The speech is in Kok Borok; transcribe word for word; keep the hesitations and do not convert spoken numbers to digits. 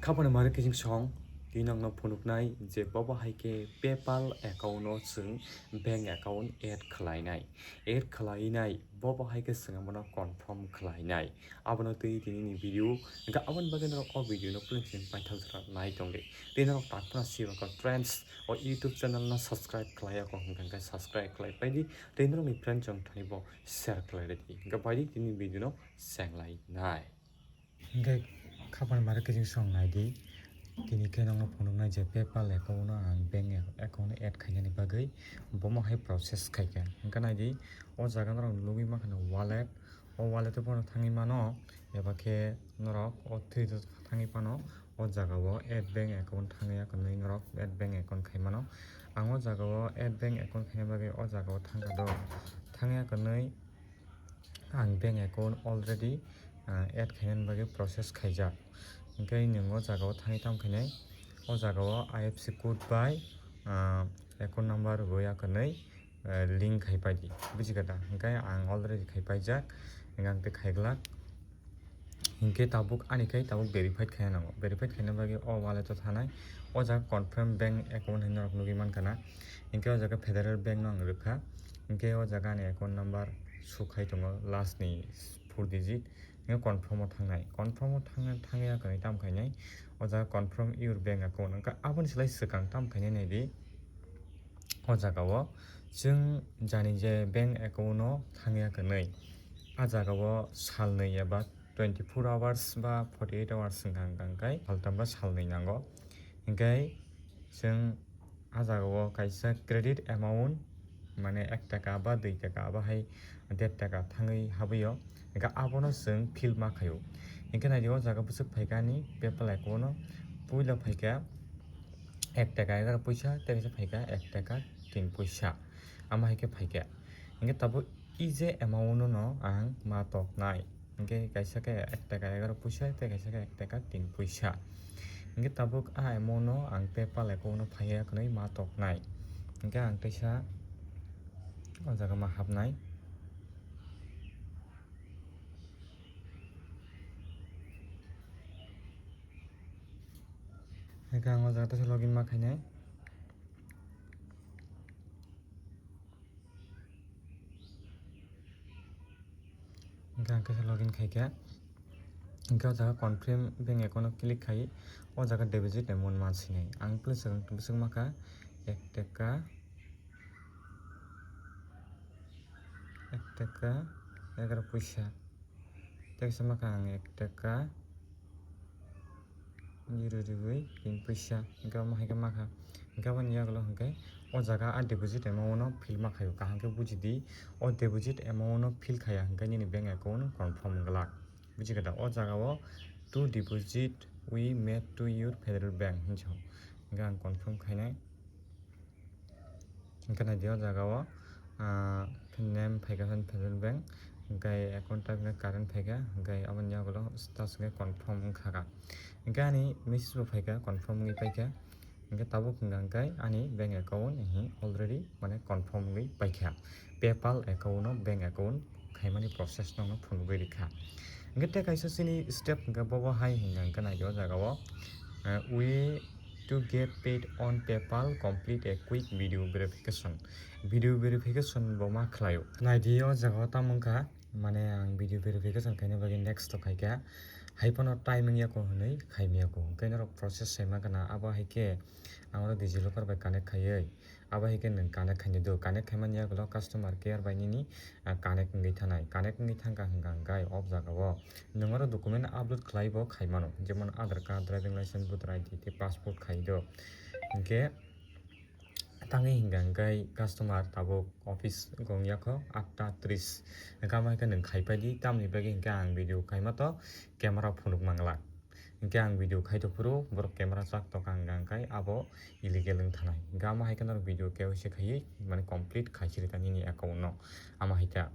Khapano mari kising song, tini nokno phunuknai je bobo hai khe PayPal account no chwng bank account add khlainai. Add khlainai bobo hai khe chwng abono confirm khlainai. Abono twi tini ni video, hwnkhe aboni bagwi norok o video no please paithak jora nai tongdi. Tei norok tak phano siba kha friends, o YouTube channel no subscribe khlai ya kho hwnkhe subscribe khlai paidi. Tei norok ni friend chong thani bo share khlai ridi. Hwnkhe paidi tini video no senglai nai. Hingke khapang mare khe chwng song nai di. Tini khe nokno phunuknai je PayPal account no ang bank account add khainani bagwi bomo hai process khaikha. Hingke nai di, o jaga norok nugwi mankha wallet, o wallet o bono thangwi mano, eba khe norok o twi thangwi phano o jaga o add bank account thangwi ya kwnwi norok add bank account khai mano. Ang o jaga o add bank account khaina bagwi o jaga o thangkha do, thangya kwnwi. Ang bank account already, ah, add khainani bagwi process khaijak. Hingke nwng o jaga o thangwi tamo khainai, o jaga o I F S C code bai, ah, account number bo ya kwnwi, ah, link khai paidi, buji kha da? Hingke ang already khai paijak, hingke ang tei khaiglak. Hingke tabuk ani khai tabuk verified khaina nango, verified khaina bagwi o wallet o thanai, o jaga confirm bank account hinwi norok nugwi mankha na. Hingke o jaga Federal Bank no ang rwkha. Hingke o jaga ani account number sukhai tongo last ni four digit. Hingke confirm o thangnai. Confirm o thangna thangya kwnwi tamo khainai. O jaga confirm your bank account. Hingke aboni slai swkang tamo khainai nai di. O jaga o chwng jani je bank account o thangya kwnwi. A jaga o salnwi eba twenty four hours ba forty eight hours wngkha hingkha hingkai saltam ba salnwi nango. Hingkai chwng a jaga o kaisa credit amount, mane ek taka ba dui taka ba hai der taka thangwi habwi o, hingkha abono chwng fill ma khaio. Hingkhe nai di o jaga bwswk phaikha ani PayPal account o, puila phaikha ek taka egaroh puisa, tei kaisa phaikha ek taka tin puisa, ama hai khe phaikha. Hingkhe tabuk e je amount no ang ma toknai. Hingke kaisa khe ek taka egaroh puisa, tei kaisa khe ek taka tin puisa. Hingke tabuk a amount no ang PayPal account no phaiya kwnwi ma toknai. Hingke ang teisa o jaga ma hapnai. Hingke ang o jaga teisa login ma khainai. Hingke ang kaisa login khaikha. Hingke o jaga confirm bank account o click khai, o jaga deposit ni mon mansinai. Ang plus ang bwswk makha ek taka, ek taka egaroh puisa. Tei kaisa makha ang ek taka zero riwi tin puisa, hingke omo hai khe makha. Hingke aboni yagulo hingke o jaga a deposit amount no fill ma khaio, kaham khe buji di. O deposit amount no fill khaya hingke nini bank account confirm glak. Buji kha da? O jaga o "To deposit we made to your Federal Bank" hinwi sao. Hingke ang confirm khainai. Hingke nai di o jaga o, ah, name phaikha Federal Bank, hingke account type hingke current phaikha, hingke aboni yagulo status hingke confirm wngkha kha. Hingke ani message bo phaikha, confirm wngwi paikha. Hingke tabuk hingka hingke ani bank account hi already mane confirm wngwi paikha. PayPal account no bank account khaimani process no phunugwi rikha. Hingke tei kaisa chini step hingke bobo hai hingka hingke nai di o jaga o, ah, we To get paid on PayPal, complete a quick video verification. Video verification bo ma khlaio. Nai di o jaga o tamo wngkha, mane ang video verification khaina bagwi next o khaikha. Hai phano time wngya kho hwnwi khaimya kho. Hwnkhe norok process sai ma gana, abo hai khe ang oro DigiLocker bai connect khaiwi, abo hai khe nwng connect khainai do. Connect khaimani yagulo customer care bai nini, ah, connect wngwi thanai. Connect wngwi thangkha hwnkha hwnkhe o jaga o nwng oro document upload khlai bo khai mano, jemon Aadhaar card, driving license, voter I D tei passport khai do. Hinkhe tangwi hingka hingkai customer tabuk office gong yakho atta tris. Hinkhe amo hinkhe nwng khai pai di, tamoni bagwi hinkhe ang video khaima to camera phunuk mangla. Hinkhe ang video khai to phuru borok camera chak tokha hingka hingkai abo illegal wng thanai. Hinkhe amo hai khe norok video K Y C khaiwi mane complete khai siri ta nini account no. Amo hai khe